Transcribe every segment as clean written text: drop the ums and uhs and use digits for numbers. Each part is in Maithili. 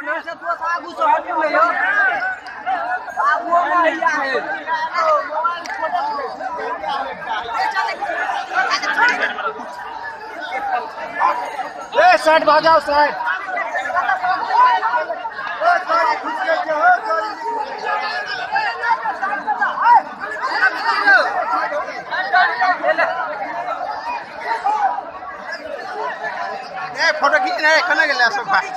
ए साइड भाग जाओ साइड। ए फोटो खींच रहे कना गेले सब भाई।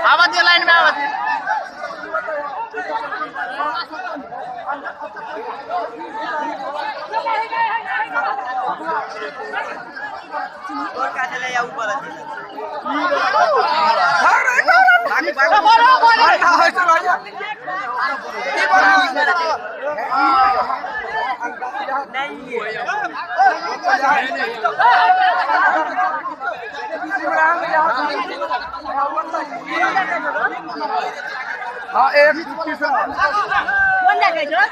आवाज लाइन में आवाज। हाँ एक देखिए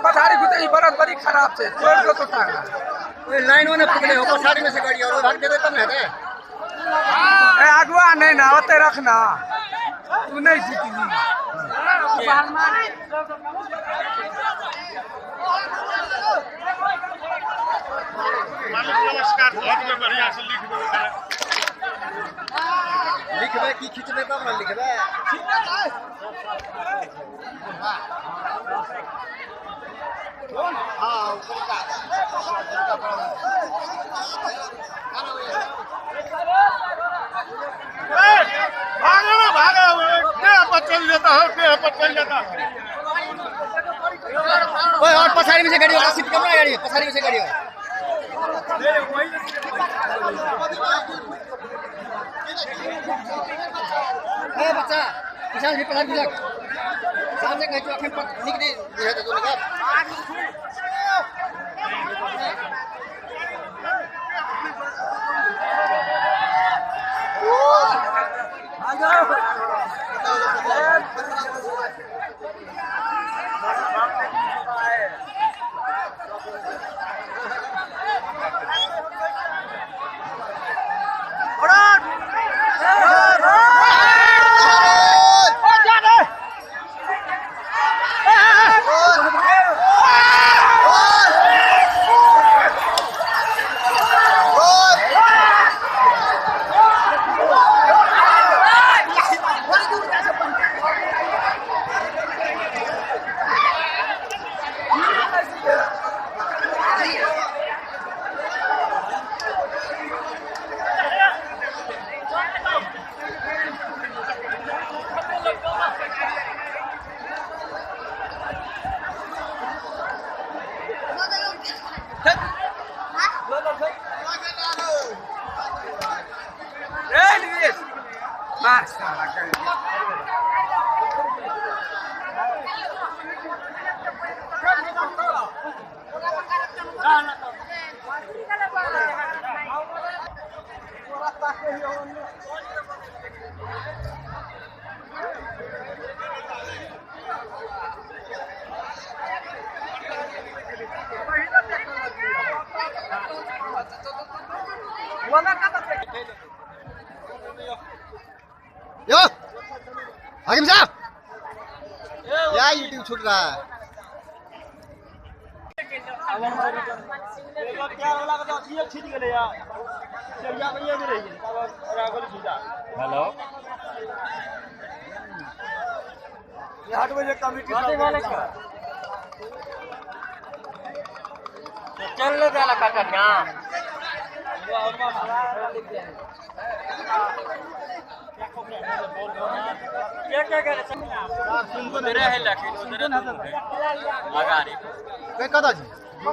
पछाड़ी घुसे बरस बड़ी खराब से तोड़ दो तो लाइन में पकड़े हो पछाड़ी में से गाड़ी और भाग देते तब ना ए अगवा नहीं ना ओते रखना तू नहीं जीती। मालिक नमस्कार। घर में बढ़िया से लिख दो लिखबे की खींचबे तब ना लिखबे। हां भागे ना भागे देह पर चल जाता है देह पर चल जाता है। ओए और पछाड़ी में से गाड़ी सीट कम ना गाड़ी पछाड़ी में से गाड़ी। ए बच्चा किसान भी पछाड़ी लग सामने कह तो अखन पर निकले बुझा तो लगा। आ जाओ यो हाकिम साहब या यूट्यूब छूट रहा है। हेलो 8 बजे कमिटी चल जाला काटनिया उधरे है लेकिन उधरे लगारी के कदा जी आ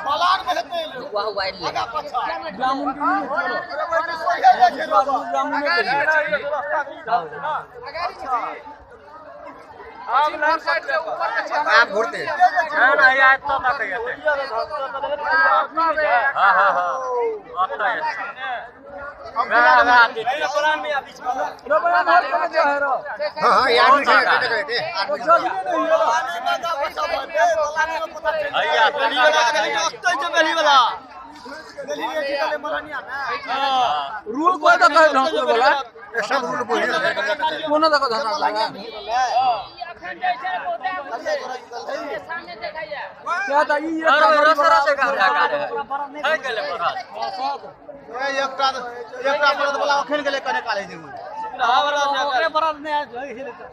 बलान में हेतै वाह वाह ले आगा पाछा ब्राह्मण के नहीं चलो। अरे बैठी सोहे जाइ छै ब्राह्मण के लिए। आप घूरते ना ना ये तो तक गए हां हां हां आता है रबड़ा हर कने जो है रो। हां हां ये आदमी से कहते आदमी चल ही नहीं है रो। रूल कोई तो कहे ढांसे वाला सब रूल बोले कोनो तो धंधा लगा क्या था ई एक है गेले बरस एकटा एकटा बरद वाला अखन गेलै कने काले जे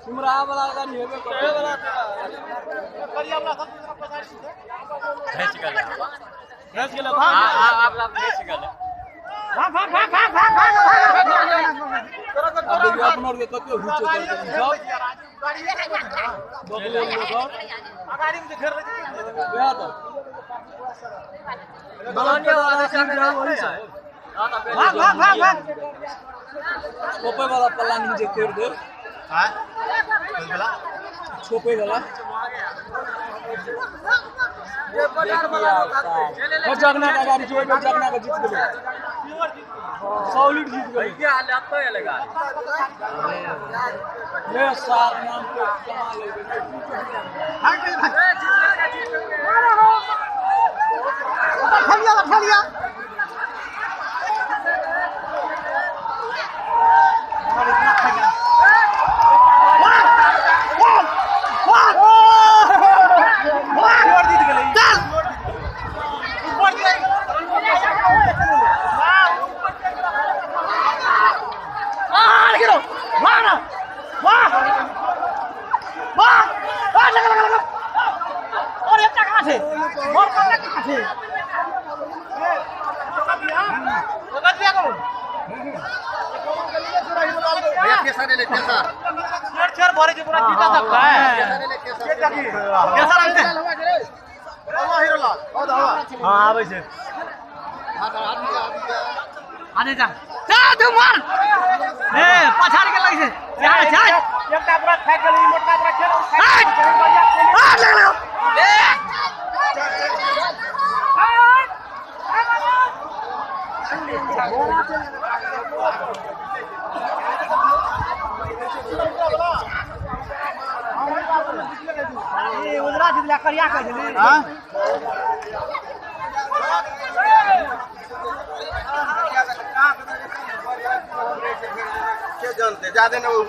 सिमरा वाला का नहीं हेबे करे। घिच गेले घिच गेले हां आप आप घिच गेले अब देखियो अपना और के कते हुचे कर सब बगल में सब वह तो बलनिया वाला सिमरा वही सब भाग भाग भाग भाग छोपे वाला प्लानिंग जे कर दे हां बोला छोपे वाला और जगना का गाड़ी जो है जगना का जीत गेलै सॉलिड जीत गेलै क्या हाल है लगा ये सार नाम के कमाल है। ठलिया ठलिया भैया पैसा ले ले पैसा पैसा ले ले पैसा हीरो लाल ओ दावा हाथ आदमी आदमी हां के जानते ज्यादा ना वो